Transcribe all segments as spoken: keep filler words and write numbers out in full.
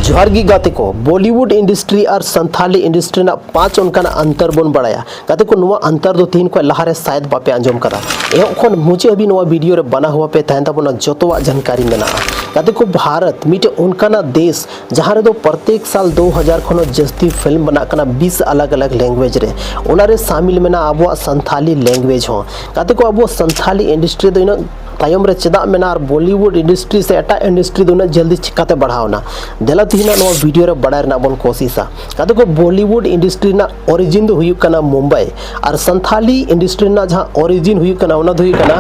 ᱡᱚᱦᱟᱨ ᱜᱮ ᱜᱟᱛᱮ ᱠᱚ, ᱵᱚᱞᱤᱣᱩᱰ ᱤᱱᱰᱟᱥᱴᱨᱤ ᱟᱨ ᱥᱟᱱᱛᱷᱟᱞᱤ ᱤᱱᱰᱟᱥᱴᱨᱤ ᱨᱮᱱᱟᱜ ᱯᱟᱸᱪ ᱚᱱᱠᱟᱱᱟᱜ ᱟᱱᱛᱟᱨ ᱵᱚᱱ ᱵᱟᱲᱟᱭᱟ᱾ ᱜᱟᱛᱮ ᱠᱚ, ᱱᱚᱣᱟ ᱟᱱᱛᱟᱨ ᱫᱚ ᱛᱤᱦᱤᱧ ᱠᱷᱚᱱ ᱞᱟᱦᱟᱨᱮ ᱥᱟᱭᱮᱫ ᱵᱟᱯᱮ ᱟᱸᱡᱚᱢ ᱠᱟᱫᱟ᱾ ᱮᱦᱚᱵ ᱠᱷᱚᱱ ᱢᱩᱪᱟᱹᱫ ᱦᱟᱹᱵᱤᱡ ᱱᱚᱣᱟ ᱵᱷᱤᱰᱤᱭᱳ ᱨᱮ ᱵᱟᱱᱟ ᱦᱚᱣᱟ ᱯᱮ ᱛᱟᱦᱮᱱ ᱛᱟᱵᱚᱱᱟ, ᱡᱚᱛᱚᱣᱟᱜ ᱡᱟᱱᱠᱟᱨᱤ ᱢᱮᱱᱟᱜᱼᱟ᱾ ᱜᱟᱛᱮ ᱠᱚ, ᱵᱷᱟᱨᱚᱛ ᱢᱤᱫᱴᱮᱱ ᱚᱱᱠᱟᱱᱟᱜ ᱫᱮᱥ ᱡᱟᱦᱟᱸ ᱨᱮᱫᱚ ᱯᱨᱚᱛᱮᱠ ᱥᱟᱞ ᱫᱩ ᱦᱟᱡᱟᱨ ᱠᱷᱚᱱ ᱦᱚᱸ ᱡᱟᱹᱥᱛᱤ ᱯᱷᱤᱞᱢ ᱵᱮᱱᱟᱜ ᱠᱟᱱᱟ ᱵᱤᱥ ᱟᱞᱟᱜᱽ ᱟᱞᱟᱜᱽ ᱞᱮᱝᱜᱩᱭᱮᱡᱽ ᱨᱮ᱾ ᱚᱱᱟᱨᱮ ᱥᱟᱢᱤᱞ ᱢᱮᱱᱟᱜᱼᱟ ᱟᱵᱚᱣᱟᱜ ᱥᱟᱱᱛᱷᱟᱞᱤ ᱞᱮᱝᱜᱩᱭᱮᱡᱽ ᱦᱚᱸ᱾ ᱜᱟᱛᱮ ᱠᱚ, ᱟᱵᱚ ᱥᱟᱱᱛᱷᱟᱞᱤ ᱤᱱᱰᱟᱥᱴᱨᱤ ᱫᱚ ᱤᱱᱟᱹᱜ ᱛᱟᱭᱚᱢ ᱨᱮ ᱪᱮᱫᱟᱜ ᱢᱮᱱᱟᱜᱼᱟ ᱟᱨ ᱵᱚᱞᱤᱣᱩᱰ ᱤᱱᱰᱟᱥᱴᱨᱤ ᱥᱮ ᱮᱴᱟᱜ ᱤᱱᱰᱟᱥᱴᱨᱤ ᱫᱚ ᱩᱱᱟᱹᱜ ᱡᱚᱞᱫᱤ ᱪᱤᱠᱟᱛᱮ ᱵᱟᱲᱦᱟᱣ ᱮᱱᱟ? ᱫᱮᱞᱟ ᱛᱤᱦᱤᱧᱟᱜ ᱱᱚᱣᱟ ᱵᱷᱤᱰᱤᱭᱳ ᱨᱮ ᱵᱟᱲᱟᱭ ᱨᱮᱱᱟᱜ ᱵᱚᱱ ᱠᱳᱥᱤᱥᱟ᱾ ᱜᱟᱛᱮ ᱠᱚ, ᱵᱚᱞᱤᱣᱩᱰ ᱤᱱᱰᱟᱥᱴᱨᱤ ᱨᱮᱱᱟᱜ ᱚᱨᱤᱡᱤᱱ ᱫᱚ ᱦᱩᱭᱩᱜ ᱠᱟᱱᱟ ᱢᱩᱢᱵᱟᱭ, ᱟᱨ ᱥᱟᱱᱛᱷᱟᱞᱤ ᱤᱱᱰᱟᱥᱴᱨᱤ ᱨᱮᱱᱟᱜ ᱡᱟᱦᱟᱸ ᱚᱨᱤᱡᱤᱱ ᱦᱩᱭᱩᱜ ᱠᱟᱱᱟ, ᱚᱱᱟ ᱫᱚ ᱦᱩᱭᱩᱜ ᱠᱟᱱᱟ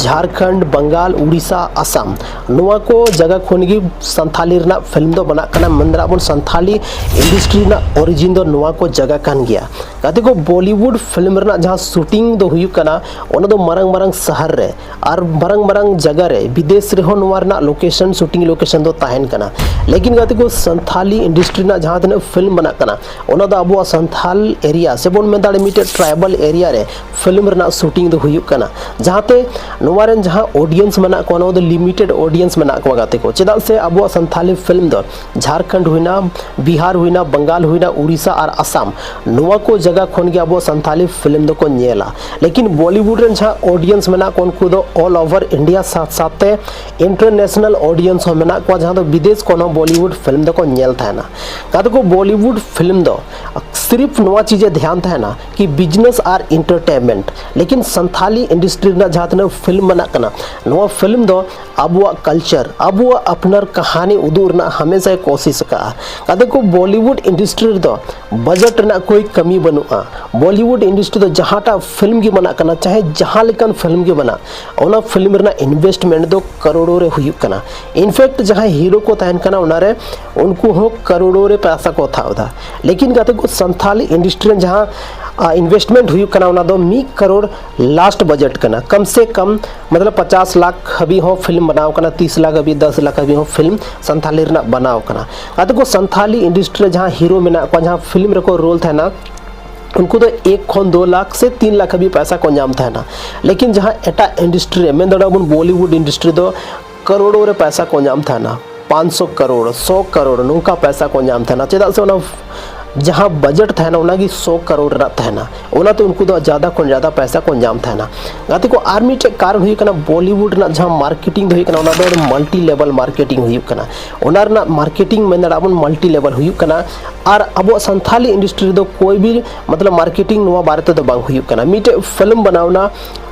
ᱡᱷᱟᱲᱠᱷᱚᱸᱰ, ᱵᱟᱝᱜᱟᱞ, ᱩᱲᱤᱥᱥᱟ, ᱟᱥᱟᱢ, ᱱᱚᱣᱟ ᱠᱚ ᱡᱟᱭᱜᱟ ᱠᱷᱚᱱ ᱜᱮ ᱥᱟᱱᱛᱷᱟᱞᱤ ᱨᱮᱱᱟᱜ ᱯᱷᱤᱞᱢ ᱫᱚ ᱵᱮᱱᱟᱜ ᱠᱟᱱᱟ᱾ ᱢᱮᱱ ᱫᱟᱲᱮᱭᱟᱜᱼᱟ ᱵᱚᱱ ᱥᱟᱱᱛᱷᱟᱞᱤ ᱤᱱᱰᱟᱥᱴᱨᱤ ᱨᱮᱱᱟᱜ ᱚᱨᱤᱡᱤᱱ ᱫᱚ ᱱᱚᱣᱟ ᱠᱚ ᱡᱟᱭᱜᱟ ᱠᱟᱱ ᱜᱮᱭᱟ᱾ ᱜᱟᱛᱮ ᱠᱚ, ᱵᱚᱞᱤᱣᱩᱰ ᱯᱷᱤᱞᱢ ᱨᱮᱱᱟᱜ ᱡᱟᱦᱟᱸ ᱥᱩᱴᱤᱝ ᱫᱚ ᱦᱩᱭᱩᱜ ᱠᱟᱱᱟ, ᱚᱱᱟ ᱫᱚ ᱢᱟᱨᱟᱝ ᱢᱟᱨᱟᱝ ᱥᱟᱦᱟᱨ ᱨᱮ ᱟᱨ ᱢᱟᱨᱟᱝ ᱢᱟᱨᱟᱝ ᱡᱟᱭᱜᱟ ᱨᱮ, ᱵᱤᱫᱮᱥ ᱨᱮᱦᱚᱸ ᱱᱚᱣᱟ ᱨᱮᱱᱟᱜ ᱞᱳᱠᱮᱥᱚᱱ, ᱥᱩᱴᱤᱝ ᱞᱳᱠᱮᱥᱚᱱ ᱫᱚ ᱛᱟᱦᱮᱱ ᱠᱟᱱᱟ᱾ ᱞᱮᱠᱤᱱ ᱜᱟᱛᱮ ᱠᱚ, ᱥᱟᱱᱛᱷᱟᱞᱤ ᱤᱱᱰᱟᱥᱴᱨᱤ ᱨᱮᱱᱟᱜ ᱡᱟᱦᱟᱸ ᱛᱤᱱᱟᱹᱜ ᱯᱷᱤᱞᱢ ᱵᱮᱱᱟᱜ ᱠᱟᱱᱟ, ᱚᱱᱟ ᱫᱚ ᱟᱵᱚᱣᱟᱜ ᱥᱟᱱᱛᱷᱟᱞ ᱮᱨᱤᱭᱟ ᱥᱮ ᱵᱚᱱ ᱢᱮᱱ ᱫᱟᱲᱮᱭᱟᱜᱼᱟ ᱢᱤᱫᱴᱮᱡ ᱴᱨᱟᱭᱵᱟᱞ ᱮᱨᱤᱭᱟ ᱨᱮ ᱯᱷᱤᱞᱢ ᱨᱮᱱᱟᱜ ᱥᱩᱴᱤᱝ ᱫᱚ ᱦᱩᱭᱩᱜ ᱠᱟᱱᱟ, ᱡᱟᱦᱟᱸᱛᱮ ᱱᱚᱣᱟ ᱨᱮᱱ ᱡᱟᱦᱟᱸ ᱚᱰᱤᱭᱮᱱᱥ ᱢᱮᱱᱟᱜ ᱠᱚᱣᱟ, ᱱᱚᱣᱟ ᱫᱚ ᱞᱤᱢᱤᱴᱮᱰ ᱚᱰᱤᱭᱮᱱᱥ ᱢᱮᱱᱟᱜ ᱠᱚᱣᱟ ᱜᱟᱛᱮ ᱠᱚ᱾ ᱪᱮᱫᱟᱜ ᱥᱮ ᱟᱵᱚᱣᱟᱜ ᱥᱟᱱᱛᱷᱟᱞᱤ ᱯᱷᱤᱞᱢ ᱫᱚ ᱡᱷᱟᱲᱠᱷᱚᱸᱰ ᱦᱩᱭᱱᱟ, ᱵᱤᱦᱟᱨ ᱦᱩᱭᱱᱟ, ᱵᱟᱝᱜᱟᱞ ᱦᱩᱭᱱᱟ, ᱩᱲᱤᱥᱥᱟ ᱟᱨ ᱟᱥᱟᱢ, ᱱᱚᱣᱟ ᱠᱚ ᱡᱟᱭᱜᱟ ᱠᱷᱚᱱ ᱜᱮ ᱟᱵᱚ ᱥᱟᱱᱛᱷᱟᱞᱤ ᱯᱷᱤᱞᱢ ᱫᱚᱠᱚ ᱧᱮᱞᱟ᱾ ᱞᱮᱠᱤᱱ ᱵᱚᱞᱤᱣᱩᱰ ᱨᱮᱱ ᱡᱟᱦᱟᱸ ᱚᱰᱤᱭᱮᱱᱥ ᱢᱮᱱᱟᱜ ᱠᱚᱣᱟ, ᱩᱱᱠᱩ ᱫᱚ ᱚᱞ ᱳᱵᱷᱟᱨ ᱤᱱᱰᱤᱭᱟ ᱥᱟᱛ ᱥᱟᱛᱮ ᱤᱱᱴᱟᱨᱱᱮᱥᱱᱟᱞ ᱚᱰᱤᱭᱮᱱᱥ ᱦᱚᱸ ᱢᱮᱱᱟᱜ ᱠᱚᱣᱟ, ᱡᱟᱦᱟᱸ ᱫᱚ ᱵᱤᱫᱮᱥ ᱠᱷᱚᱱ ᱦᱚᱸ ᱵᱚᱞᱤᱣᱩᱰ ᱯᱷᱤᱞᱢ ᱫᱚᱠᱚ ᱧᱮᱞ ᱛᱟᱦᱮᱱᱟ᱾ ᱜᱟᱛᱮ ᱠᱚ, ᱵᱚᱞᱤᱣᱩᱰ ᱯᱷᱤᱞᱢ ᱫᱚ ᱥᱤᱨᱤᱯ ᱱᱚᱣᱟ ᱪᱤᱡᱮ ᱫᱷᱮᱭᱟᱱ ᱛᱟᱦᱮᱱᱟ ᱠᱤ ᱵᱤᱡᱽᱱᱮᱥ ᱟᱨ ᱤᱱᱴᱟᱨᱴᱮᱱᱢᱮᱱᱴ, ᱞᱮᱠᱤᱱ ᱥᱟᱱᱛᱷᱟᱞᱤ ᱤᱱᱰᱟᱥᱴᱨᱤ ᱨᱮᱱᱟᱜ ᱡᱟᱦᱟᱸ ᱛᱤᱱᱟᱹᱜ ᱯᱷᱤᱞᱢ ᱢᱮᱱᱟᱜ ᱠᱟᱱᱟ, ᱱᱚᱣᱟ ᱯᱷᱤᱞᱢ ᱫᱚ ᱟᱵᱚᱣᱟᱜ ᱠᱟᱞᱪᱟᱨ, ᱟᱵᱚᱣᱟᱜ ᱟᱯᱱᱟᱨ ᱠᱟᱦᱟᱱᱤ ᱩᱫᱩᱜ ᱨᱮᱱᱟᱜ ᱦᱟᱢᱮᱥᱟᱭ ᱠᱳᱥᱤᱥ ᱟᱠᱟᱫᱼᱟ᱾ ᱜᱟᱛᱮ ᱠᱚ, ᱵᱚᱞᱤᱣᱩᱰ ᱤᱱᱰᱟᱥᱴᱨᱤ ᱨᱮᱫᱚ ᱵᱟᱡᱮᱴ ᱨᱮᱱᱟᱜ ᱠᱳᱭ ᱠᱟᱹᱢᱤ ᱵᱟᱹᱱᱩᱜᱼᱟ᱾ ᱵᱚᱞᱤᱣᱩᱰ ᱤᱱᱰᱟᱥᱴᱨᱤ ᱫᱚ ᱡᱟᱦᱟᱸᱴᱟᱜ ᱯᱷᱤᱞᱢ ᱜᱮ ᱵᱮᱱᱟᱜ ᱠᱟᱱᱟ, ᱪᱟᱦᱮ ᱡᱟᱦᱟᱸ ᱞᱮᱠᱟᱱ ᱯᱷᱤᱞᱢ ᱜᱮ ᱵᱮᱱᱟᱜ, ᱚᱱᱟ ᱯᱷᱤᱞᱢ ᱨᱮᱱᱟᱜ ᱤᱱᱵᱷᱮᱥᱴᱢᱮᱱᱴ ᱫᱚ ᱠᱟᱨᱳᱲᱳ ᱨᱮ ᱦᱩᱭᱩᱜ ᱠᱟᱱᱟ᱾ ᱤᱱᱯᱷᱮᱠᱴ ᱡᱟᱦᱟᱸᱭ ᱦᱤᱨᱳ ᱠᱚ ᱛᱟᱦᱮᱱ ᱠᱟᱱᱟ, ᱚᱱᱟᱨᱮ ᱩᱱᱠᱩ ᱦᱚᱸ ᱠᱟᱨᱳᱲᱳ ᱨᱮ ᱯᱚᱭᱥᱟ ᱠᱚ ᱦᱟᱛᱟᱣ ᱮᱫᱟ᱾ ᱞᱮᱠᱤᱱ ᱜᱟᱛᱮ ᱠᱚ, ᱥᱟᱱᱛᱷᱟᱞᱤ ᱤᱱᱰᱟᱥᱴᱨᱤ ᱨᱮ ᱡᱟᱦᱟᱸ ᱤᱱᱵᱷᱮᱥᱴᱢᱮᱱᱴ ᱦᱩᱭᱩᱜ ᱠᱟᱱᱟ, ᱚᱱᱟ ᱫᱚ ᱢᱤᱫ ᱠᱟᱨᱳᱲ ᱞᱟᱥᱴ ᱵᱟᱡᱮᱴ ᱠᱟᱱᱟ᱾ ᱠᱚᱢ ᱥᱮ ᱠᱚᱢ ᱢᱚᱛᱞᱚᱵ ᱯᱚᱪᱟᱥ ᱞᱟᱠᱷ ᱦᱟᱹᱵᱤᱡ ᱦᱚᱸ ᱯᱷᱤᱞᱢ ᱵᱮᱱᱟᱣ ᱠᱟᱱᱟ, ᱛᱤᱥ ᱞᱟᱠᱷ ᱦᱟᱹᱵᱤᱡ, ᱫᱚᱥ ᱞᱟᱠᱷ ᱦᱟᱹᱵᱤᱡ ᱦᱚᱸ ᱯᱷᱤᱞᱢ ᱥᱟᱱᱛᱷᱟᱞᱤ ᱨᱮᱱᱟᱜ ᱵᱮᱱᱟᱣ ᱠᱟᱱᱟ᱾ ᱜᱟᱛᱮ ᱠᱚ, ᱥᱟᱱᱛᱷᱟᱞᱤ ᱤᱱᱰᱟᱥᱴᱨᱤ ᱨᱮ ᱡᱟᱦᱟᱸ ᱦᱤᱨᱳ ᱢᱮᱱᱟᱜ ᱠᱚᱣᱟ, ᱡᱟᱦᱟᱸ ᱯᱷᱤᱞᱢ ᱨᱮᱠᱚ ᱨᱳᱞ ᱛᱟᱦᱮᱱᱟ, ᱩᱱᱠᱩ ᱫᱚ ᱮᱠ ᱠᱷᱚᱱ ᱫᱩ ᱞᱟᱠᱷ ᱥᱮ ᱛᱤᱱ ᱞᱟᱠᱷ ᱦᱟᱹᱵᱤᱡ ᱯᱚᱭᱥᱟ ᱠᱚ ᱧᱟᱢ ᱛᱟᱦᱮᱱᱟ᱾ ᱞᱮᱠᱤᱱ ᱡᱟᱦᱟᱸ ᱮᱴᱟᱜ ᱤᱱᱰᱟᱥᱴᱨᱤ ᱨᱮ, ᱢᱮᱱ ᱫᱟᱲᱮᱭᱟᱜᱼᱟ ᱵᱚᱱ ᱵᱚᱞᱤᱣᱩᱰ ᱤᱱᱰᱟᱥᱴᱨᱤ ᱫᱚ ᱠᱟᱨᱳᱲᱳ ᱨᱮ ᱯᱚᱭᱥᱟ ᱠᱚ ᱧᱟᱢ ᱛᱟᱦᱮᱱᱟ᱾ ᱯᱟᱸᱪ ᱥᱚ ᱠᱟᱨᱳᱲ, ᱥᱚ ᱠᱟᱨᱳᱲ ᱱᱚᱝᱠᱟ ᱯᱚᱭᱥᱟ ᱠᱚ ᱧᱟᱢ ᱛᱟᱦᱮᱱᱟ᱾ ᱪᱮᱫᱟᱜ ᱥᱮ ᱚᱱᱟ ᱡᱟᱦᱟᱸ ᱵᱟᱡᱮᱴ ᱛᱟᱦᱮᱱᱟ, ᱚᱱᱟᱜᱮ ᱥᱚ ᱠᱟᱨᱳᱲ ᱨᱮᱱᱟᱜ ᱛᱟᱦᱮᱱᱟ᱾ ᱚᱱᱟᱛᱮ ᱩᱱᱠᱩ ᱫᱚ ᱡᱟᱫᱟ ᱠᱷᱚᱱ ᱡᱟᱫᱟ ᱯᱚᱭᱥᱟ ᱠᱚ ᱧᱟᱢ ᱛᱟᱦᱮᱱᱟ᱾ ᱜᱟᱛᱮ ᱠᱚ, ᱟᱨ ᱢᱤᱫᱴᱮᱡ ᱠᱟᱨᱚᱱ ᱦᱩᱭᱩᱜ ᱠᱟᱱᱟ, ᱵᱚᱞᱤᱣᱩᱰ ᱨᱮᱱᱟᱜ ᱡᱟᱦᱟᱸ ᱢᱟᱨᱠᱮᱴᱤᱝ ᱫᱚ ᱦᱩᱭᱩᱜ ᱠᱟᱱᱟ, ᱚᱱᱟ ᱫᱚ ᱢᱟᱞᱴᱤ ᱞᱮᱵᱮᱞ ᱢᱟᱨᱠᱮᱴᱤᱝ ᱦᱩᱭᱩᱜ ᱠᱟᱱᱟ᱾ ᱚᱱᱟ ᱨᱮᱱᱟᱜ ᱢᱟᱨᱠᱮᱴᱤᱝ ᱢᱮᱱ ᱫᱟᱲᱮᱭᱟᱜᱼᱟ ᱵᱚᱱ ᱢᱟᱞᱴᱤ ᱞᱮᱵᱮᱞ ᱦᱩᱭᱩᱜ ᱠᱟᱱᱟ᱾ ᱟᱨ ᱟᱵᱚᱣᱟᱜ ᱥᱟᱱᱛᱷᱟᱞᱤ ᱤᱱᱰᱟᱥᱴᱨᱤ ᱨᱮᱫᱚ ᱠᱳᱭ ᱵᱤ ᱢᱚᱛᱞᱚᱵ ᱢᱟᱨᱠᱮᱴᱤᱝ ᱱᱚᱣᱟ ᱵᱟᱨᱮ ᱛᱮᱫᱚ ᱵᱟᱝ ᱦᱩᱭᱩᱜ ᱠᱟᱱᱟ᱾ ᱢᱤᱫᱴᱮᱡ ᱯᱷᱤᱞᱢ ᱵᱮᱱᱟᱣ ᱮᱱᱟ,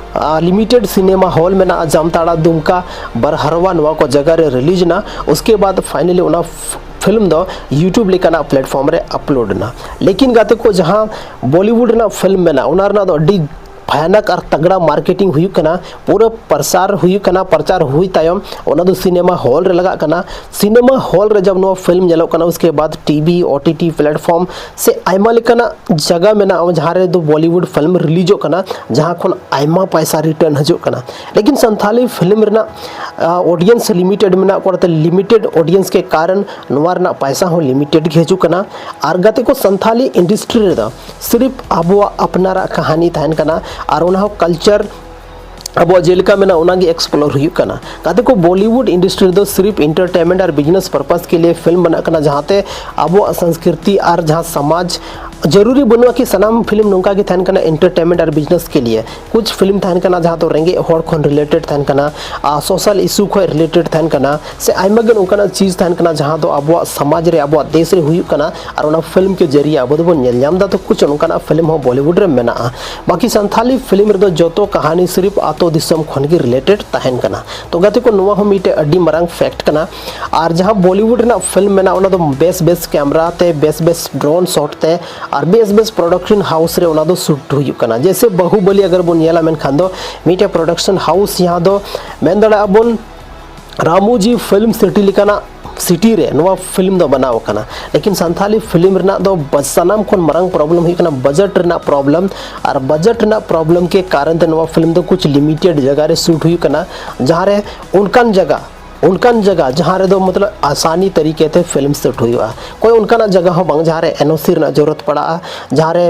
ᱞᱤᱢᱤᱴᱮᱰ ᱥᱤᱱᱮᱢᱟ ᱦᱚᱞ ᱢᱮᱱᱟᱜᱼᱟ, ᱡᱟᱢᱛᱟᱲᱟ, ᱫᱩᱢᱠᱟ, ᱵᱟᱨᱦᱟᱨᱣᱟ, ᱱᱚᱣᱟ ᱠᱚ ᱡᱟᱭᱜᱟ ᱨᱮ ᱨᱤᱞᱤᱡᱽ ᱮᱱᱟ᱾ ᱩᱥᱠᱮ ᱵᱟᱫ ᱯᱷᱟᱭᱱᱟᱞᱤ ᱚᱱᱟ ᱯᱷᱤᱞᱢ ᱫᱚ ᱭᱩᱴᱩᱵᱽ ᱞᱮᱠᱟᱱᱟᱜ ᱯᱞᱮᱴᱯᱷᱚᱨᱢ ᱨᱮ ᱟᱯᱞᱳᱰ ᱮᱱᱟ᱾ ᱞᱮᱠᱤᱱ ᱜᱟᱛᱮ ᱠᱚ, ᱡᱟᱦᱟᱸ ᱵᱚᱞᱤᱣᱩᱰ ᱨᱮᱱᱟᱜ ᱯᱷᱤᱞᱢ ᱢᱮᱱᱟᱜᱼᱟ, ᱚᱱᱟ ᱨᱮᱱᱟᱜ ᱫᱚ ᱟᱹᱰᱤ ᱵᱷᱟᱭᱟᱱᱟᱠ ᱟᱨ ᱛᱟᱜᱲᱟ ᱢᱟᱨᱠᱮᱴᱤᱝ ᱦᱩᱭᱩᱜ ᱠᱟᱱᱟ᱾ ᱯᱩᱨᱟᱹ ᱯᱨᱚᱪᱟᱨ ᱦᱩᱭᱩᱜ ᱠᱟᱱᱟ, ᱯᱨᱚᱪᱟᱨ ᱦᱩᱭ ᱛᱟᱭᱚᱢ ᱚᱱᱟ ᱫᱚ ᱥᱤᱱᱮᱢᱟ ᱦᱚᱞ ᱨᱮ ᱞᱟᱜᱟᱜ ᱠᱟᱱᱟ᱾ ᱥᱤᱱᱮᱢᱟ ᱦᱚᱞ ᱨᱮ ᱡᱟᱵ ᱱᱚᱣᱟ ᱯᱷᱤᱞᱢ ᱧᱮᱞᱚᱜ ᱠᱟᱱᱟ, ᱩᱥᱠᱮ ᱵᱟᱫ TV, O T T platform ᱥᱮ ᱟᱭᱢᱟ ᱞᱮᱠᱟᱱᱟᱜ ᱡᱟᱭᱜᱟ ᱢᱮᱱᱟᱜᱼᱟ, ᱡᱟᱦᱟᱸ ᱨᱮᱫᱚ ᱵᱚᱞᱤᱣᱩᱰ ᱯᱷᱤᱞᱢ ᱨᱤᱞᱤᱡᱚᱜ ᱠᱟᱱᱟ, ᱡᱟᱦᱟᱸ ᱠᱷᱚᱱ ᱟᱭᱢᱟ ᱯᱚᱭᱥᱟ ᱨᱤᱴᱟᱨᱱ ᱦᱤᱡᱩᱜ ᱠᱟᱱᱟ᱾ ᱞᱮᱠᱤᱱ ᱥᱟᱱᱛᱷᱟᱞᱤ ᱯᱷᱤᱞᱢ ᱨᱮᱱᱟᱜ ᱚᱰᱤᱭᱮᱱᱥ ᱞᱤᱢᱤᱴᱮᱰ ᱢᱮᱱᱟᱜ ᱠᱚᱣᱟ, ᱚᱱᱟᱛᱮ ᱞᱤᱢᱤᱴᱮᱰ ᱚᱰᱤᱭᱮᱱᱥ ᱠᱮ ᱠᱟᱨᱚᱱ ᱱᱚᱣᱟ ᱨᱮᱱᱟᱜ ᱯᱚᱭᱥᱟ ᱦᱚᱸ ᱞᱤᱢᱤᱴᱮᱰ ᱜᱮ ᱦᱤᱡᱩᱜ ᱠᱟᱱᱟ᱾ ᱟᱨ ᱜᱟᱛᱮ ᱠᱚ, ᱥᱟᱱᱛᱷᱟᱞᱤ ᱤᱱᱰᱟᱥᱴᱨᱤ ᱨᱮᱫᱚ ᱥᱤᱨᱤᱯ ᱟᱵᱚᱣᱟᱜ ᱟᱯᱱᱟᱨᱟᱜ ᱠᱟᱹᱦᱱᱤ ᱛᱟᱦᱮᱱ ᱠᱟᱱᱟ, ᱟᱨ ᱚᱱᱟ ᱦᱚᱸ ᱠᱟᱞᱪᱟᱨ, ᱟᱵᱚᱣᱟᱜ ᱡᱮᱞᱮᱠᱟ ᱢᱮᱱᱟᱜᱼᱟ, ᱚᱱᱟᱜᱮ ᱮᱠᱥᱯᱞᱳᱨ ᱦᱩᱭᱩᱜ ᱠᱟᱱᱟ᱾ ᱜᱟᱛᱮ ᱠᱚ, ᱵᱚᱞᱤᱣᱩᱰ ᱤᱱᱰᱟᱥᱴᱨᱤ ᱨᱮᱫᱚ ᱥᱤᱨᱤᱯ ᱮᱱᱴᱟᱨᱴᱮᱱᱢᱮᱱᱴ ᱟᱨ ᱵᱤᱡᱽᱱᱮᱥ ᱯᱟᱨᱯᱟᱥ ᱠᱮ ᱞᱤᱭᱮ ᱯᱷᱤᱞᱢ ᱵᱮᱱᱟᱜ ᱠᱟᱱᱟ, ᱡᱟᱦᱟᱸᱛᱮ ᱟᱵᱚᱣᱟᱜ ᱥᱚᱝᱥᱠᱨᱤᱛᱤ ᱟᱨ ᱡᱟᱦᱟᱸ ᱥᱚᱢᱟᱡᱽ ᱡᱟᱹᱨᱩᱨᱤ ᱵᱟᱹᱱᱩᱜᱼᱟ ᱠᱤ ᱥᱟᱱᱟᱢ ᱯᱷᱤᱞᱢ ᱱᱚᱝᱠᱟ ᱜᱮ ᱛᱟᱦᱮᱱ ᱠᱟᱱᱟ ᱮᱱᱴᱟᱨᱴᱮᱱᱢᱮᱱᱴ ᱟᱨ ᱵᱤᱡᱽᱱᱮᱥ ᱠᱮ ᱞᱤᱭᱮ᱾ ᱠᱩᱪ ᱯᱷᱤᱞᱢ ᱛᱟᱦᱮᱱ ᱠᱟᱱᱟ ᱡᱟᱦᱟᱸ ᱫᱚ ᱨᱮᱸᱜᱮᱡ ᱦᱚᱲ ᱠᱷᱚᱱ ᱨᱤᱞᱮᱴᱮᱰ ᱛᱟᱦᱮᱱ ᱠᱟᱱᱟ, ᱟᱨ ᱥᱳᱥᱟᱞ ᱤᱥᱩ ᱠᱷᱚᱱ ᱨᱤᱞᱮᱴᱮᱰ ᱛᱟᱦᱮᱱ ᱠᱟᱱᱟ, ᱥᱮ ᱟᱭᱢᱟ ᱜᱟᱱ ᱚᱱᱠᱟᱱᱟᱜ ᱪᱤᱡᱽ ᱛᱟᱦᱮᱱ ᱠᱟᱱᱟ ᱡᱟᱦᱟᱸ ᱫᱚ ᱟᱵᱚᱣᱟᱜ ᱥᱚᱢᱟᱡᱽ ᱨᱮ, ᱟᱵᱚᱣᱟᱜ ᱫᱮᱥ ᱨᱮ ᱦᱩᱭᱩᱜ ᱠᱟᱱᱟ, ᱟᱨ ᱚᱱᱟ ᱯᱷᱤᱞᱢ ᱠᱮ ᱡᱟᱹᱨᱤᱭᱟ ᱟᱵᱚ ᱫᱚᱵᱚᱱ ᱧᱮᱞ ᱧᱟᱢ ᱮᱫᱟ᱾ ᱛᱚ ᱠᱩᱪ ᱚᱱᱠᱟᱱᱟᱜ ᱯᱷᱤᱞᱢ ᱦᱚᱸ ᱵᱚᱞᱤᱣᱩᱰ ᱨᱮ ᱢᱮᱱᱟᱜᱼᱟ᱾ ᱵᱟᱠᱤ ᱥᱟᱱᱛᱷᱟᱞᱤ ᱯᱷᱤᱞᱢ ᱨᱮᱫᱚ ᱡᱚᱛᱚ ᱠᱟᱹᱦᱱᱤ ᱥᱤᱨᱤᱯ ᱟᱛᱳ ᱫᱤᱥᱚᱢ ᱠᱷᱚᱱ ᱜᱮ ᱨᱤᱞᱮᱴᱮᱰ ᱛᱟᱦᱮᱱ ᱠᱟᱱᱟ᱾ ᱛᱚ ᱜᱟᱛᱮ ᱠᱚ, ᱱᱚᱣᱟ ᱦᱚᱸ ᱢᱤᱫᱴᱮᱡ ᱟᱹᱰᱤ ᱢᱟᱨᱟᱝ ᱯᱷᱮᱠᱴ ᱠᱟᱱᱟ᱾ ᱟᱨ ᱡᱟᱦᱟᱸ ᱵᱚᱞᱤᱣᱩᱰ ᱨᱮᱱᱟᱜ ᱯᱷᱤᱞᱢ ᱢᱮᱱᱟᱜᱼᱟ, ᱚᱱᱟ ᱫᱚ ᱵᱮᱥ ᱵᱮᱥ ᱠᱮᱢᱨᱟ ᱛᱮ, ᱵᱮᱥ ᱵᱮᱥ ᱰᱨᱳᱱ ᱥᱚᱴ ᱛᱮ, ᱟᱨ ᱵᱮᱥ ᱵᱮᱥ ᱯᱨᱚᱰᱟᱠᱥᱚᱱ ᱦᱟᱣᱩᱥ ᱨᱮ ᱚᱱᱟ ᱫᱚ ᱥᱩᱴ ᱦᱩᱭᱩᱜ ᱠᱟᱱᱟ᱾ ᱡᱮᱭᱥᱮ ᱵᱟᱦᱩᱵᱟᱞᱤ ᱟᱜᱟᱨ ᱵᱚᱱ ᱧᱮᱞᱟ, ᱢᱮᱱᱠᱷᱟᱱ ᱫᱚ ᱢᱤᱫᱴᱮᱡ ᱯᱨᱚᱰᱟᱠᱥᱚᱱ ᱦᱟᱣᱩᱥ, ᱡᱟᱦᱟᱸ ᱫᱚ ᱢᱮᱱ ᱫᱟᱲᱮᱭᱟᱜᱼᱟ ᱵᱚᱱ ᱨᱟᱢᱳᱡᱤ ᱯᱷᱤᱞᱢ ᱥᱤᱴᱤ ᱞᱮᱠᱟᱱᱟᱜ ᱥᱤᱴᱤ ᱨᱮ ᱱᱚᱣᱟ ᱯᱷᱤᱞᱢ ᱫᱚ ᱵᱮᱱᱟᱣ ᱟᱠᱟᱱᱟ᱾ ᱞᱮᱠᱤᱱ ᱥᱟᱱᱛᱷᱟᱞᱤ ᱯᱷᱤᱞᱢ ᱨᱮᱱᱟᱜ ᱫᱚ ᱵᱟ-, ᱥᱟᱱᱟᱢ ᱠᱷᱚᱱ ᱢᱟᱨᱟᱝ ᱯᱨᱚᱵᱞᱮᱢ ᱦᱩᱭᱩᱜ ᱠᱟᱱᱟ ᱵᱟᱡᱮᱴ ᱨᱮᱱᱟᱜ ᱯᱨᱚᱵᱞᱮᱢ᱾ ᱟᱨ ᱵᱟᱡᱮᱴ ᱨᱮᱱᱟᱜ ᱯᱨᱚᱵᱞᱮᱢ ᱠᱮ ᱠᱟᱨᱚᱱ ᱛᱮ ᱱᱚᱣᱟ ᱯᱷᱤᱞᱢ ᱫᱚ ᱠᱩᱪ ᱞᱤᱢᱤᱴᱮᱰ ᱡᱟᱭᱜᱟ ᱨᱮ ᱥᱩᱴ ᱦᱩᱭᱩᱜ ᱠᱟᱱᱟ, ᱡᱟᱦᱟᱸ ᱨᱮ ᱚᱱᱠᱟᱱ ᱡᱟᱭᱜᱟ, ᱚᱱᱠᱟᱱ ᱡᱟᱭᱜᱟ ᱡᱟᱦᱟᱸ ᱨᱮᱫᱚ ᱢᱚᱛᱞᱚᱵ ᱟᱥᱟᱱᱤ ᱛᱟᱹᱨᱤᱠᱮ ᱛᱮ ᱯᱷᱤᱞᱢ ᱥᱩᱴ ᱦᱩᱭᱩᱜᱼᱟ᱾ ᱠᱚᱭ ᱚᱱᱠᱟᱱᱟᱜ ᱡᱟᱭᱜᱟ ᱦᱚᱸ ᱵᱟᱝ ᱡᱟᱦᱟᱸ ᱨᱮ ᱮᱱ ᱳ ᱥᱤ ᱨᱮᱱᱟᱜ ᱡᱚᱨᱩᱨᱟᱛ ᱯᱟᱲᱟᱜᱼᱟ, ᱡᱟᱦᱟᱸ ᱨᱮ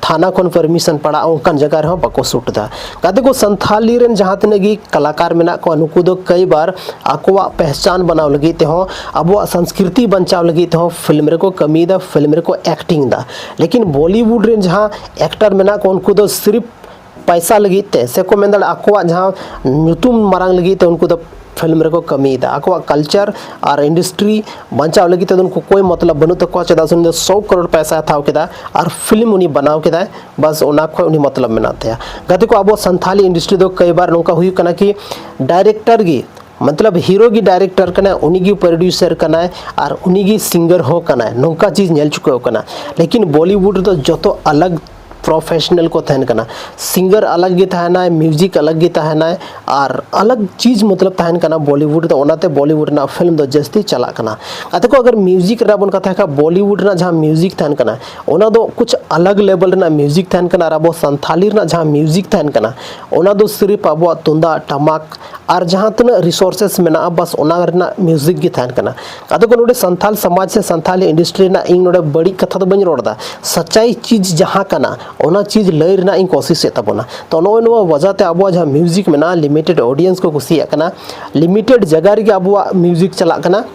ᱛᱷᱟᱱᱟ ᱠᱷᱚᱱ ᱯᱟᱨᱢᱤᱥᱚᱱ ᱯᱟᱲᱟᱜᱼᱟ, ᱚᱱᱠᱟᱱ ᱡᱟᱭᱜᱟ ᱨᱮᱦᱚᱸ ᱵᱟᱠᱚ ᱥᱩᱴ ᱮᱫᱟ᱾ ᱜᱟᱛᱮ ᱠᱚ, ᱥᱟᱱᱛᱷᱟᱞᱤ ᱨᱮᱱ ᱡᱟᱦᱟᱸ ᱛᱤᱱᱟᱹᱜ ᱜᱮ ᱠᱟᱞᱟᱠᱟᱨ ᱢᱮᱱᱟᱜ ᱠᱚᱣᱟ, ᱱᱩᱠᱩ ᱫᱚ ᱠᱟᱹᱭ ᱵᱟᱨ ᱟᱠᱚᱣᱟᱜ ᱯᱮᱦᱪᱟᱱ ᱵᱮᱱᱟᱣ ᱞᱟᱹᱜᱤᱫ ᱛᱮᱦᱚᱸ, ᱟᱵᱚᱣᱟᱜ ᱥᱚᱝᱥᱠᱨᱤᱛᱤ ᱵᱟᱧᱪᱟᱣ ᱞᱟᱹᱜᱤᱫ ᱛᱮᱦᱚᱸ ᱯᱷᱤᱞᱢ ᱨᱮᱠᱚ ᱠᱟᱹᱢᱤᱭᱮᱫᱟ, ᱯᱷᱤᱞᱢ ᱨᱮᱠᱚ ᱮᱠᱴᱤᱝ ᱮᱫᱟ᱾ ᱞᱮᱠᱤᱱ ᱵᱚᱞᱤᱣᱩᱰ ᱨᱮᱱ ᱡᱟᱦᱟᱸ ᱮᱠᱴᱟᱨ ᱢᱮᱱᱟᱜ ᱠᱚ, ᱩᱱᱠᱩ ᱫᱚ ᱥᱤᱨᱤᱯ ᱯᱟᱭᱥᱟ ᱞᱟᱹᱜᱤᱫ ᱛᱮ, ᱥᱮ ᱠᱚ ᱢᱮᱱ ᱫᱟᱲᱮᱭᱟᱜᱼᱟ ᱟᱠᱚᱣᱟᱜ ᱡᱟᱦᱟᱸ ᱧᱩᱛᱩᱢ ᱢᱟᱨᱟᱝ ᱞᱟᱹᱜᱤᱫ ᱛᱮ ᱩᱱᱠᱩ ᱫᱚ ᱯᱷᱤᱞᱢ ᱨᱮᱠᱚ ᱠᱟᱹᱢᱤᱭᱮᱫᱟ᱾ ᱟᱠᱚᱣᱟᱜ ᱠᱟᱞᱪᱟᱨ ᱟᱨ ᱤᱱᱰᱟᱥᱴᱨᱤ ᱵᱟᱧᱪᱟᱣ ᱞᱟᱹᱜᱤᱫ ᱛᱮᱫᱚ ᱩᱱᱠᱩ ᱠᱚᱭ ᱢᱚᱛᱞᱚᱵ ᱵᱟᱹᱱᱩᱜ ᱛᱟᱠᱚᱣᱟ, ᱪᱮᱫᱟᱜ ᱥᱮ ᱩᱱᱤ ᱫᱚ ᱥᱚ ᱠᱟᱨᱳᱲ ᱯᱚᱭᱥᱟᱭ ᱦᱟᱛᱟᱣ ᱠᱮᱫᱟ ᱟᱨ ᱯᱷᱤᱞᱢ ᱩᱱᱤ ᱵᱮᱱᱟᱣ ᱠᱮᱫᱟᱭ, ᱵᱟᱥ ᱚᱱᱟ ᱠᱷᱚᱱ ᱩᱱᱤ ᱢᱚᱛᱞᱚᱵ ᱢᱮᱱᱟᱜ ᱛᱟᱭᱟ᱾ ᱜᱟᱛᱮ ᱠᱚ, ᱟᱵᱚ ᱥᱟᱱᱛᱷᱟᱞᱤ ᱤᱱᱰᱟᱥᱴᱨᱤ ᱫᱚ ᱠᱟᱹᱭ ᱵᱟᱨ ᱱᱚᱝᱠᱟ ᱦᱩᱭᱩᱜ ᱠᱟᱱᱟ ᱠᱤ ᱰᱟᱭᱨᱮᱠᱴᱟᱨ ᱜᱮ, ᱢᱚᱛᱞᱚᱵ ᱦᱤᱨᱳ ᱜᱮ ᱰᱟᱭᱨᱮᱠᱴᱟᱨ ᱠᱟᱱᱟᱭ, ᱩᱱᱤ ᱜᱮ ᱯᱨᱚᱰᱭᱩᱥᱟᱨ ᱠᱟᱱᱟᱭ ᱟᱨ ᱩᱱᱤ ᱜᱮ ᱥᱤᱝᱜᱟᱨ ᱦᱚᱸ ᱠᱟᱱᱟᱭ, ᱱᱚᱝᱠᱟ ᱪᱤᱡᱽ ᱧᱮᱞ ᱪᱩᱠᱟᱹᱣ ᱠᱟᱱᱟ᱾ ᱞᱮᱠᱤᱱ ᱵᱚᱞᱤᱣᱩᱰ ᱨᱮᱫᱚ ᱡᱚᱛᱚ ᱟᱞᱟᱜᱽ ᱯᱨᱚᱯᱷᱮᱥᱚᱱᱟᱞ ᱠᱚ ᱛᱟᱦᱮᱱ ᱠᱟᱱᱟ, ᱥᱤᱝᱜᱟᱨ ᱟᱞᱟᱜᱽ ᱜᱮ ᱛᱟᱦᱮᱱᱟᱭ, ᱢᱤᱣᱡᱤᱠ ᱟᱞᱟᱜᱽ ᱜᱮ ᱛᱟᱦᱮᱱᱟᱭ, ᱟᱨ ᱟᱞᱟᱜᱽ ᱪᱤᱡᱽ ᱢᱚᱛᱞᱚᱵ ᱛᱟᱦᱮᱱ ᱠᱟᱱᱟ ᱵᱚᱞᱤᱣᱩᱰ ᱫᱚ᱾ ᱚᱱᱟᱛᱮ ᱵᱚᱞᱤᱣᱩᱰ ᱨᱮᱱᱟᱜ ᱯᱷᱤᱞᱢ ᱫᱚ ᱡᱟᱹᱥᱛᱤ ᱪᱟᱞᱟᱜ ᱠᱟᱱᱟ᱾ ᱜᱟᱛᱮ ᱠᱚ, ᱟᱜᱟᱨ ᱢᱤᱣᱡᱤᱠ ᱨᱮᱱᱟᱜ ᱵᱚᱱ ᱠᱟᱛᱷᱟᱭ ᱠᱷᱟᱱ, ᱵᱚᱞᱤᱣᱩᱰ ᱨᱮᱱᱟᱜ ᱡᱟᱦᱟᱸ ᱢᱤᱣᱡᱤᱠ ᱛᱟᱦᱮᱱ ᱠᱟᱱᱟ, ᱚᱱᱟ ᱫᱚ ᱠᱩᱪ ᱟᱞᱟᱜᱽ ᱞᱮᱵᱮᱞ ᱨᱮᱱᱟᱜ ᱢᱤᱣᱡᱤᱠ ᱛᱟᱦᱮᱱ ᱠᱟᱱᱟ, ᱟᱨ ᱟᱵᱚ ᱥᱟᱱᱛᱷᱟᱞᱤ ᱨᱮᱱᱟᱜ ᱡᱟᱦᱟᱸ ᱢᱤᱣᱡᱤᱠ ᱛᱟᱦᱮᱱ ᱠᱟᱱᱟ, ᱚᱱᱟ ᱫᱚ ᱥᱤᱨᱤᱯ ᱟᱵᱚᱣᱟᱜ ᱛᱩᱢᱫᱟᱜ ᱴᱟᱢᱟᱠ ᱟᱨ ᱡᱟᱦᱟᱸ ᱛᱤᱱᱟᱹᱜ ᱨᱤᱥᱳᱨᱥᱮᱥ ᱢᱮᱱᱟᱜᱼᱟ, ᱵᱟᱥ ᱚᱱᱟ ᱨᱮᱱᱟᱜ ᱢᱤᱣᱡᱤᱠ ᱜᱮ ᱛᱟᱦᱮᱱ ᱠᱟᱱᱟ᱾ ᱟᱫᱚ ᱠᱚ ᱱᱚᱰᱮ ᱥᱟᱱᱛᱷᱟᱞ ᱥᱚᱢᱟᱡᱽ ᱥᱮ ᱥᱟᱱᱛᱷᱟᱞᱤ ᱤᱱᱰᱟᱥᱴᱨᱤ ᱨᱮᱱᱟᱜ ᱤᱧ ᱱᱚᱰᱮ ᱵᱟᱹᱲᱤᱡ ᱠᱟᱛᱷᱟ ᱫᱚ ᱵᱟᱹᱧ ᱨᱚᱲ ᱮᱫᱟ, ᱥᱟᱪᱟᱭ ᱪᱤᱡᱽ ᱡᱟᱦᱟᱸ ᱠᱟᱱᱟ ᱚᱱᱟ ᱪᱤᱡᱽ ᱞᱟᱹᱭ ᱨᱮᱱᱟᱜ ᱤᱧ ᱠᱳᱥᱤᱥᱮᱫ ᱛᱟᱵᱚᱱᱟ᱾ ᱛᱚ ᱱᱚᱜᱼᱚᱭ ᱱᱚᱣᱟ ᱣᱟᱡᱟᱛᱮ ᱟᱵᱚᱣᱟᱜ ᱡᱟᱦᱟᱸ ᱢᱤᱣᱡᱤᱠ ᱢᱮᱱᱟᱜᱼᱟ, ᱞᱤᱢᱤᱴᱮᱰ ᱚᱰᱤᱭᱮᱱᱥ ᱠᱚ ᱠᱩᱥᱤᱭᱟᱜ ᱠᱟᱱᱟ, ᱞᱤᱢᱤᱴᱮᱰ ᱡᱟᱭᱜᱟ ᱨᱮᱜᱮ ᱟᱵᱚᱣᱟᱜ ᱢᱤᱣᱡᱤᱠ ᱪᱟᱞᱟᱜ ᱠᱟᱱᱟ᱾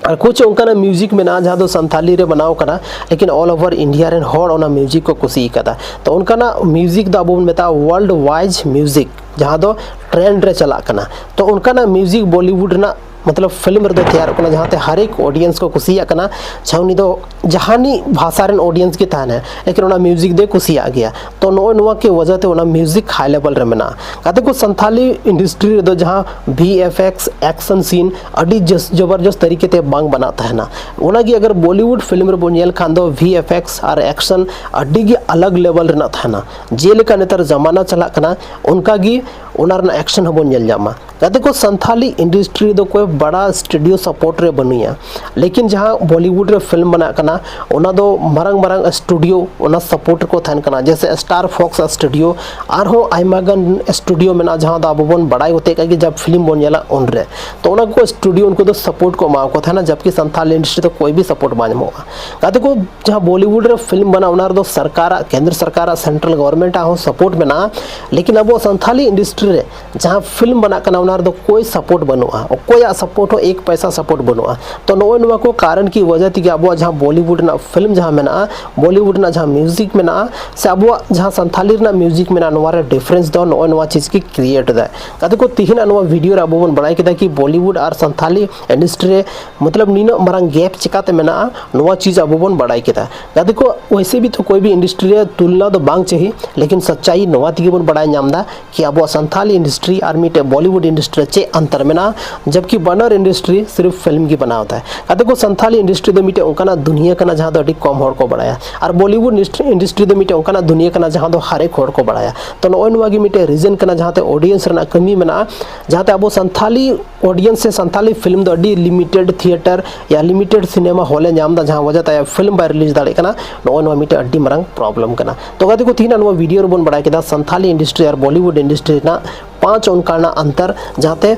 ᱟᱨ ᱠᱩᱪ ᱚᱱᱠᱟᱱᱟᱜ ᱢᱤᱣᱡᱤᱠ ᱢᱮᱱᱟᱜᱼᱟ ᱡᱟᱦᱟᱸ ᱫᱚ ᱥᱟᱱᱛᱷᱟᱞᱤ ᱨᱮ ᱵᱮᱱᱟᱣ ᱠᱟᱱᱟ, ᱞᱮᱠᱤᱱ ᱚᱞ ᱳᱵᱷᱟᱨ ᱤᱱᱰᱤᱭᱟ ᱨᱮᱱ ᱦᱚᱲ ᱚᱱᱟ ᱢᱤᱣᱡᱤᱠ ᱠᱚ ᱠᱩᱥᱤ ᱠᱟᱫᱟ᱾ ᱛᱚ ᱚᱱᱠᱟᱱᱟᱜ ᱢᱤᱣᱡᱤᱠ ᱫᱚ ᱟᱵᱚ ᱵᱚᱱ ᱢᱮᱛᱟᱜᱼᱟ ᱣᱟᱨᱞᱰ ᱣᱟᱭᱤᱡᱽ ᱢᱤᱣᱡᱤᱠ, ᱡᱟᱦᱟᱸ ᱫᱚ ᱴᱨᱮᱱᱰ ᱨᱮ ᱪᱟᱞᱟᱜ ᱠᱟᱱᱟ᱾ ᱛᱚ ᱚᱱᱠᱟᱱᱟᱜ ᱢᱤᱣᱡᱤᱠ ᱵᱚᱞᱤᱣᱩᱰ ᱨᱮᱱᱟᱜ ᱢᱚᱛᱞᱚᱵ ᱯᱷᱤᱞᱢ ᱨᱮᱫᱚ ᱛᱮᱭᱟᱨᱚᱜ ᱠᱟᱱᱟ, ᱡᱟᱦᱟᱸᱛᱮ ᱦᱟᱨ ᱮᱠ ᱚᱰᱤᱭᱮᱱᱥ ᱠᱚ ᱠᱩᱥᱤᱭᱟᱜ ᱠᱟᱱᱟ᱾ ᱪᱷᱟ, ᱩᱱᱤ ᱫᱚ ᱡᱟᱦᱟᱱᱤᱡ ᱵᱷᱟᱥᱟ ᱨᱮᱱ ᱚᱰᱤᱭᱮᱱᱥ ᱜᱮ ᱛᱟᱦᱮᱱᱟ, ᱞᱮᱠᱤᱱ ᱚᱱᱟ ᱢᱤᱣᱡᱤᱠ ᱫᱚᱭ ᱠᱩᱥᱤᱭᱟᱜ ᱜᱮᱭᱟ᱾ ᱛᱚ ᱱᱚᱜᱼᱚᱭ ᱱᱚᱣᱟ ᱠᱤ ᱣᱟᱡᱟᱛᱮ ᱚᱱᱟ ᱢᱤᱣᱡᱤᱠ ᱦᱟᱭ ᱞᱮᱵᱮᱞ ᱨᱮ ᱢᱮᱱᱟᱜᱼᱟ᱾ ᱜᱟᱛᱮ ᱠᱚ, ᱥᱟᱱᱛᱷᱟᱞᱤ ᱤᱱᱰᱟᱥᱴᱨᱤ ᱨᱮᱫᱚ ᱡᱟᱦᱟᱸ ᱵᱷᱤ ᱮᱯᱷ ᱮᱠᱥ ᱮᱠᱥᱚᱱ ᱥᱤᱱ ᱟᱹᱰᱤ ᱡᱟᱹᱥ ᱡᱚᱵᱚᱨᱡᱚᱥ ᱛᱟᱹᱨᱤᱠᱟ ᱛᱮ ᱵᱟᱝ ᱵᱮᱱᱟᱜ ᱛᱟᱦᱮᱱᱟ᱾ ᱚᱱᱟᱜᱮ ᱟᱜᱟᱨ ᱵᱚᱞᱤᱣᱩᱰ ᱯᱷᱤᱞᱢ ᱨᱮᱵᱚᱱ ᱧᱮᱞ ᱠᱷᱟᱱ ᱫᱚ ᱵᱷᱤ ᱮᱯᱷ ᱮᱠᱥ ᱟᱨ ᱮᱠᱥᱚᱱ ᱟᱹᱰᱤ ᱜᱮ ᱟᱞᱟᱜᱽ ᱞᱮᱵᱮᱞ ᱨᱮᱱᱟᱜ ᱛᱟᱦᱮᱱᱟ᱾ ᱡᱮᱞᱮᱠᱟ ᱱᱮᱛᱟᱨ ᱡᱟᱢᱟᱱᱟ ᱪᱟᱞᱟᱜ ᱠᱟᱱᱟ, ᱚᱱᱠᱟᱜᱮ ᱚᱱᱟ ᱨᱮᱱᱟᱜ ᱮᱠᱥᱚᱱ ᱦᱚᱸᱵᱚᱱ ᱧᱮᱞ ᱧᱟᱢᱟ᱾ ᱜᱟᱛᱮ ᱠᱚ, ᱥᱟᱱᱛᱷᱟᱞᱤ ᱤᱱᱰᱟᱥᱴᱨᱤ ᱨᱮᱫᱚ ᱚᱠᱚᱭ ᱵᱟᱲᱟ ᱥᱴᱩᱰᱤᱭᱳ ᱥᱟᱯᱳᱨᱴ ᱨᱮ ᱵᱟᱹᱱᱩᱭᱟ, ᱞᱮᱠᱤᱱ ᱡᱟᱦᱟᱸ ᱵᱚᱞᱤᱣᱩᱰ ᱨᱮ ᱯᱷᱤᱞᱢ ᱵᱮᱱᱟᱜ ᱠᱟᱱᱟ, ᱚᱱᱟ ᱫᱚ ᱢᱟᱨᱟᱝ ᱢᱟᱨᱟᱝ ᱥᱴᱩᱰᱤᱭᱳ ᱚᱱᱟ ᱥᱟᱯᱳᱨᱴ ᱨᱮᱠᱚ ᱛᱟᱦᱮᱱ ᱠᱟᱱᱟ, ᱡᱮᱭᱥᱮ ᱥᱴᱟᱨ ᱯᱷᱚᱠᱥ ᱥᱴᱩᱰᱤᱭᱳ, ᱟᱨᱦᱚᱸ ᱟᱭᱢᱟ ᱜᱟᱱ ᱥᱴᱩᱰᱤᱭᱳ ᱢᱮᱱᱟᱜᱼᱟ ᱡᱟᱦᱟᱸ ᱫᱚ ᱟᱵᱚ ᱵᱚᱱ ᱵᱟᱲᱟᱭ ᱜᱚᱛᱮ ᱠᱟᱜ ᱜᱮ ᱡᱟᱵ ᱯᱷᱤᱞᱢ ᱵᱚᱱ ᱧᱮᱞᱟ ᱩᱱᱨᱮ᱾ ᱛᱚ ᱚᱱᱟ ᱠᱚ ᱥᱴᱩᱰᱤᱭᱳ ᱩᱱᱠᱩ ᱫᱚ ᱥᱟᱯᱳᱨᱴ ᱠᱚ ᱮᱢᱟ ᱠᱚ ᱛᱟᱦᱮᱱᱟ, ᱡᱟᱵᱠᱤ ᱥᱟᱱᱛᱷᱟᱞᱤ ᱤᱱᱰᱟᱥᱴᱨᱤ ᱫᱚ ᱠᱚᱭ ᱵᱷᱤ ᱥᱟᱯᱳᱨᱴ ᱵᱟᱝ ᱧᱟᱢᱚᱜᱼᱟ᱾ ᱜᱟᱛᱮ ᱠᱚ, ᱡᱟᱦᱟᱸ ᱵᱚᱞᱤᱣᱩᱰ ᱨᱮ ᱯᱷᱤᱞᱢ ᱵᱮᱱᱟᱜ, ᱚᱱᱟ ᱨᱮᱫᱚ ᱥᱚᱨᱠᱟᱨ ᱠᱮᱱᱫᱨᱚ ᱥᱚᱨᱠᱟᱨᱟᱜ, ᱥᱮᱱᱴᱨᱟᱞ ᱜᱚᱵᱷᱚᱨᱢᱮᱱᱴ ᱟᱜ ᱦᱚᱸ ᱥᱟᱯᱳᱨᱴ ᱢᱮᱱᱟᱜᱼᱟ, ᱞᱮᱠᱤᱱ ᱟᱵᱚᱣᱟᱜ ᱥᱟᱱᱛᱷᱟᱞᱤ ᱤᱱᱰᱟᱥᱴᱨᱤ ᱨᱮ ᱡᱟᱦᱟᱸ ᱯᱷᱤᱞᱢ ᱵᱮᱱᱟᱜ ᱠᱟᱱᱟ, ᱚᱱᱟ ᱨᱮᱫᱚ ᱠᱳᱭ ᱥᱟᱯᱳᱨᱴ ᱵᱟᱹᱱᱩᱜᱼᱟ, ᱚᱠᱚᱭᱟᱜ ᱥᱟᱯᱳᱨᱴ ᱦᱚᱸ ᱮᱠ ᱯᱚᱭᱥᱟ ᱥᱟᱯᱳᱨᱴ ᱵᱟᱹᱱᱩᱜᱼᱟ᱾ ᱛᱚ ᱱᱚᱜᱼᱚᱭ ᱱᱚᱣᱟ ᱠᱚ ᱠᱟᱨᱚᱱ ᱠᱤ ᱣᱟᱡᱟ ᱛᱮᱜᱮ ᱟᱵᱚᱣᱟᱜ ᱡᱟᱦᱟᱸ ᱵᱚᱞᱤᱣᱩᱰ ᱨᱮᱱᱟᱜ ᱯᱷᱤᱞᱢ ᱡᱟᱦᱟᱸ ᱢᱮᱱᱟᱜᱼᱟ, ᱵᱚᱞᱤᱣᱩᱰ ᱨᱮᱱᱟᱜ ᱡᱟᱦᱟᱸ ᱢᱤᱣᱡᱤᱠ ᱢᱮᱱᱟᱜᱼᱟ, ᱥᱮ ᱟᱵᱚᱣᱟᱜ ᱡᱟᱦᱟᱸ ᱥᱟᱱᱛᱷᱟᱞᱤ ᱨᱮᱱᱟᱜ ᱢᱤᱣᱡᱤᱠ ᱢᱮᱱᱟᱜᱼᱟ, ᱱᱚᱣᱟ ᱨᱮ ᱰᱤᱯᱷᱟᱨᱮᱱᱥ ᱫᱚ ᱱᱚᱜᱼᱚᱭ ᱱᱚᱣᱟ ᱪᱤᱡᱽ ᱜᱮ ᱠᱨᱤᱭᱮᱴ ᱮᱫᱟᱭ᱾ ᱜᱟᱛᱮ ᱠᱚ, ᱛᱤᱦᱤᱧᱟᱜ ᱱᱚᱣᱟ ᱵᱷᱤᱰᱤᱭᱳ ᱨᱮ ᱟᱵᱚ ᱵᱚᱱ ᱵᱟᱲᱟᱭ ᱠᱮᱫᱟ ᱠᱤ ᱵᱚᱞᱤᱣᱩᱰ ᱟᱨ ᱥᱟᱱᱛᱷᱟᱞᱤ ᱤᱱᱰᱟᱥᱴᱨᱤ ᱨᱮ ᱢᱚᱛᱞᱚᱵ ᱱᱤᱱᱟᱹᱜ ᱢᱟᱨᱟᱝ ᱜᱮᱯ ᱪᱤᱠᱟᱛᱮ ᱢᱮᱱᱟᱜᱼᱟ, ᱱᱚᱣᱟ ᱪᱤᱡᱽ ᱟᱵᱚ ᱵᱚᱱ ᱵᱟᱲᱟᱭ ᱠᱮᱫᱟ᱾ ᱜᱟᱛᱮ ᱠᱚ, ᱣᱮᱥᱮ ᱵᱷᱤ ᱛᱚ ᱠᱳᱭ ᱵᱷᱤ ᱤᱱᱰᱟᱥᱴᱨᱤ ᱨᱮ ᱛᱩᱞᱱᱟ ᱫᱚ ᱵᱟᱝ ᱪᱟᱹᱦᱤ, ᱞᱮᱠᱤᱱ ᱥᱟᱪᱟᱭᱤ ᱱᱚᱣᱟ ᱛᱮᱜᱮ ᱵᱚᱱ ᱵᱟᱲᱟᱭ ᱧᱟᱢ ᱮᱫᱟ ᱠᱤ ᱟᱵᱚᱣᱟᱜ ᱥᱟᱱᱛᱷᱟᱞᱤ ᱤᱱᱰᱟᱥᱴᱨᱤ ᱟᱨ ᱢᱤᱫᱴᱮᱡ ᱵᱚᱞᱤᱣᱩᱰ ᱤᱱᱰᱟᱥᱴᱨᱤ ᱨᱮ ᱪᱮᱫ ᱚᱱᱛᱚᱨ ᱢᱮᱱᱟᱜᱼᱟ, ᱡᱚᱵᱠᱤ ᱵᱟᱱᱟᱨ ᱤᱱᱰᱟᱥᱴᱨᱤ ᱥᱤᱨᱯ ᱯᱷᱤᱞᱢ ᱜᱮ ᱵᱮᱱᱟᱣ ᱮᱫᱟᱭ᱾ ᱜᱟᱛᱮ ᱠᱚ, ᱥᱟᱱᱛᱷᱟᱞᱤ ᱤᱱᱰᱟᱥᱴᱨᱤ ᱫᱚ ᱢᱤᱫᱴᱮᱡ ᱚᱱᱠᱟᱱᱟᱜ ᱫᱩᱱᱤᱭᱟᱹ ᱠᱟᱱᱟ ᱡᱟᱦᱟᱸ ᱫᱚ ᱟᱹᱰᱤ ᱠᱚᱢ ᱦᱚᱲ ᱠᱚ ᱵᱟᱲᱟᱭᱟ, ᱟᱨ ᱵᱚᱞᱤᱣᱩᱰ ᱤᱱᱰᱟᱥᱴᱨᱤ ᱫᱚ ᱢᱤᱫᱴᱮᱡ ᱚᱱᱠᱟᱱᱟᱜ ᱫᱩᱱᱤᱭᱟᱹ ᱠᱟᱱᱟ ᱡᱟᱦᱟᱸ ᱫᱚ ᱦᱟᱨᱮᱠ ᱦᱚᱲ ᱠᱚ ᱵᱟᱲᱟᱭᱟ᱾ ᱛᱚ ᱱᱚᱜᱼᱚᱭ ᱱᱚᱣᱟ ᱜᱮ ᱢᱤᱫᱴᱮᱡ ᱨᱤᱡᱚᱱ ᱠᱟᱱᱟ ᱡᱟᱦᱟᱸᱛᱮ ᱚᱰᱤᱭᱮᱱᱥ ᱨᱮᱱᱟᱜ ᱠᱟᱹᱢᱤ ᱢᱮᱱᱟᱜᱼᱟ, ᱡᱟᱦᱟᱸᱛᱮ ᱟᱵᱚ ᱥᱟᱱᱛᱷᱟᱞᱤ ᱚᱰᱤᱭᱮᱱᱥ ᱥᱮ ᱥᱟᱱᱛᱷᱟᱞᱤ ᱯᱷᱤᱞᱢ ᱫᱚ ᱟᱹᱰᱤ ᱞᱤᱢᱤᱴᱮᱰ ᱛᱷᱤᱭᱮᱴᱟᱨ ᱭᱟ ᱞᱤᱢᱤᱴᱮᱰ ᱥᱤᱱᱮᱢᱟ ᱦᱚᱞᱮ ᱧᱟᱢ ᱮᱫᱟ, ᱡᱟᱦᱟᱸ ᱣᱟᱡᱟ ᱛᱮ ᱟᱭᱟᱜ ᱯᱷᱤᱞᱢ ᱵᱟᱭ ᱨᱤᱞᱤᱡᱽ ᱫᱟᱲᱮᱭᱟᱜ ᱠᱟᱱᱟ᱾ ᱱᱚᱜᱼᱚᱭ ᱱᱚᱣᱟ ᱢᱤᱫᱴᱮᱡ ᱟᱹᱰᱤ ᱢᱟᱨᱟᱝ ᱯᱨᱚᱵᱞᱮᱢ ᱠᱟᱱᱟ᱾ ᱛᱚ ᱜᱟᱛᱮ ᱠᱚ, ᱛᱤᱦᱤᱧᱟᱜ ᱱᱚᱣᱟ ᱵᱷᱤᱰᱤᱭᱳ ᱨᱮᱵᱚᱱ ᱵᱟᱲᱟᱭ ᱠᱮᱫᱟ ᱥᱟᱱᱛᱷᱟᱞᱤ ᱤᱱᱰᱟᱥᱴᱨᱤ ᱟᱨ ᱵᱚᱞᱤᱣᱩᱰ ᱤᱱᱰᱟᱥᱴᱨᱤ ᱨᱮᱱᱟᱜ ᱯᱟᱸᱪ ᱚᱱᱠᱟᱱᱟᱜ ᱚᱱᱛᱚᱨ, ᱡᱟᱦᱟᱸᱛᱮ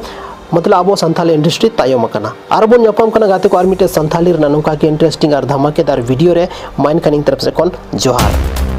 ᱢᱚᱛᱞᱚᱵ ᱟᱵᱚ ᱥᱟᱱᱛᱷᱟᱞᱤ ᱤᱱᱰᱟᱥᱴᱨᱤ ᱛᱟᱭᱚᱢ ᱟᱠᱟᱱᱟ᱾ ᱟᱨ ᱵᱚᱱ ᱧᱟᱯᱟᱢ ᱠᱟᱱᱟ ᱜᱟᱛᱮ ᱠᱚ ᱟᱨ ᱢᱤᱫᱴᱮᱡ ᱥᱟᱱᱛᱷᱟᱞᱤ ᱨᱮᱱᱟᱜ ᱱᱚᱝᱠᱟ ᱜᱮ ᱤᱱᱴᱟᱨᱮᱥᱴᱤᱝ ᱟᱨ ᱫᱷᱟᱢᱟᱠᱮᱫᱟᱨ ᱵᱷᱤᱰᱤᱭᱳ ᱨᱮ᱾ ᱢᱟ ᱮᱱᱠᱷᱟᱱ ᱤᱧ ᱛᱚᱨᱚᱯ ᱥᱮᱫ ᱠᱷᱚᱱ ᱡᱚᱦᱟᱨ᱾